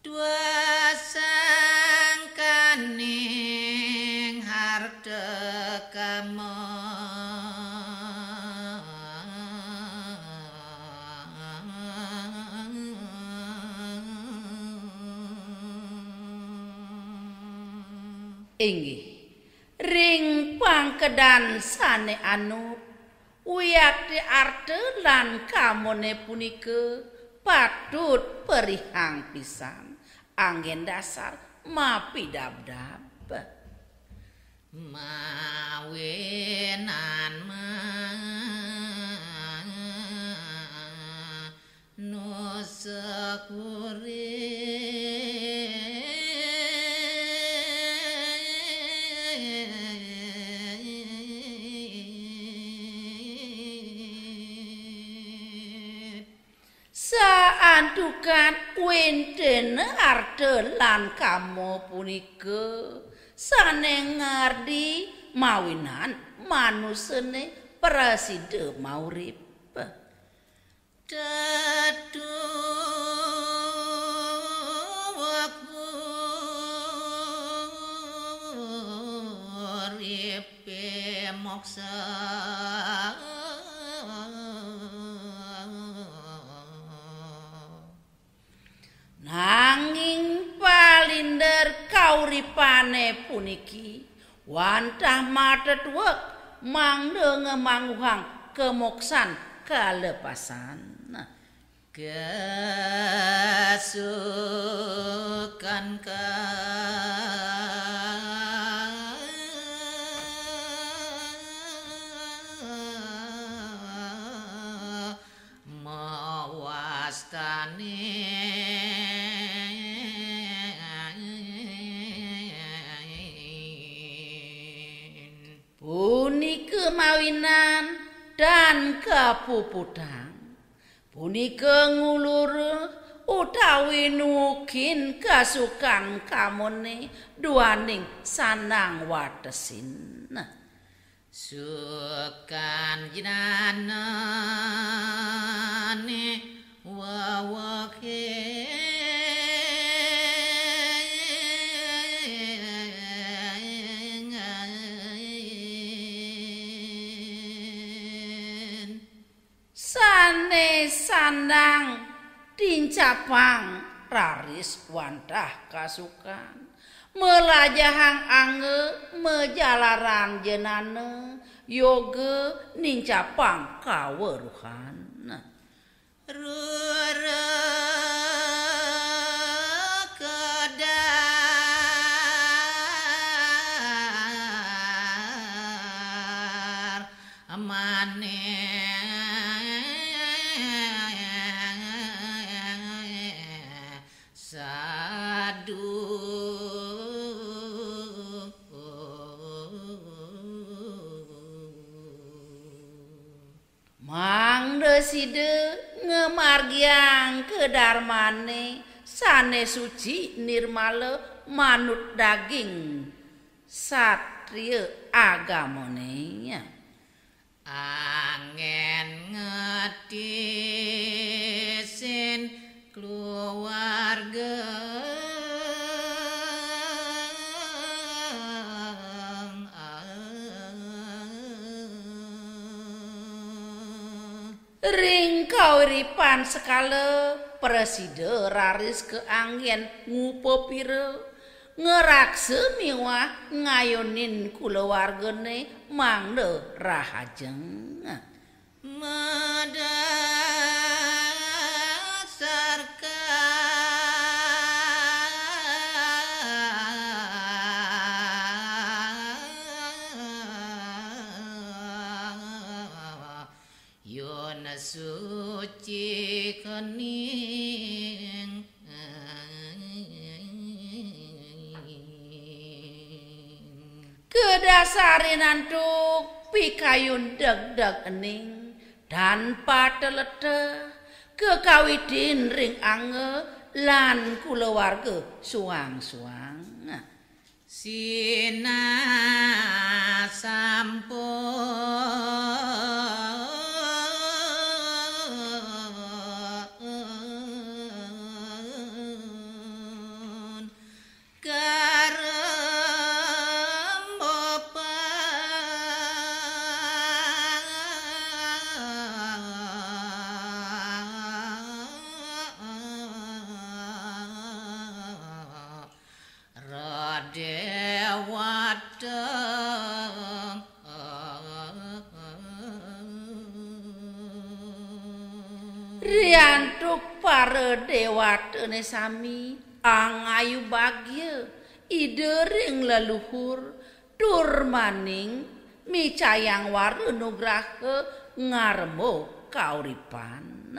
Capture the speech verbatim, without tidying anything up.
Dua sangkaning harta kama. Inggih, ring pangkedan sane anut, wiakti arta lan kamone punika patut perihang pisan, anggen dasar mapidabdab. Mawinan manusa urip. Saantukan wenten arta lan kama punika sane ngardi mawinan manusane prasida maurip. Tetuwek uripe moksa. Nanging palinder kauripane puniki wantah matetuek mangda ngemangguhang kamoksan kalepasan. Kasukan ka mawastanin. Punika mawinan tan kapuputang. Punika ngulur utawi nukin kasukan kamone duaning sanang watesin. Sukan jnanane wewehin. Sane sandang tincapang raris wantah kasukan. Melajahang angga majalaran jenana yoga nincapang kaweruhan. Rura kedar mane sadu. Mangda sida ngamargiang kadarmane sane suci nirmala manut daging satria agamane. Anggen ngetisin keluarga. Ring kauripan sekala prasida raris kaanggen ngupapira, ngraksa miwah ngayunin kulawargane mangda rahajeng. Madasarka yun suci kening. Kadasarin antuk pikayun degdeg ening tan pateleteh, kakawitin ring angga lan kulawarga suang-suang. Sinah sampun. Riantuk para dewatane sami angayu bagia Ida ring leluhur tur maning micayang wara nugraha ngarma kauripan.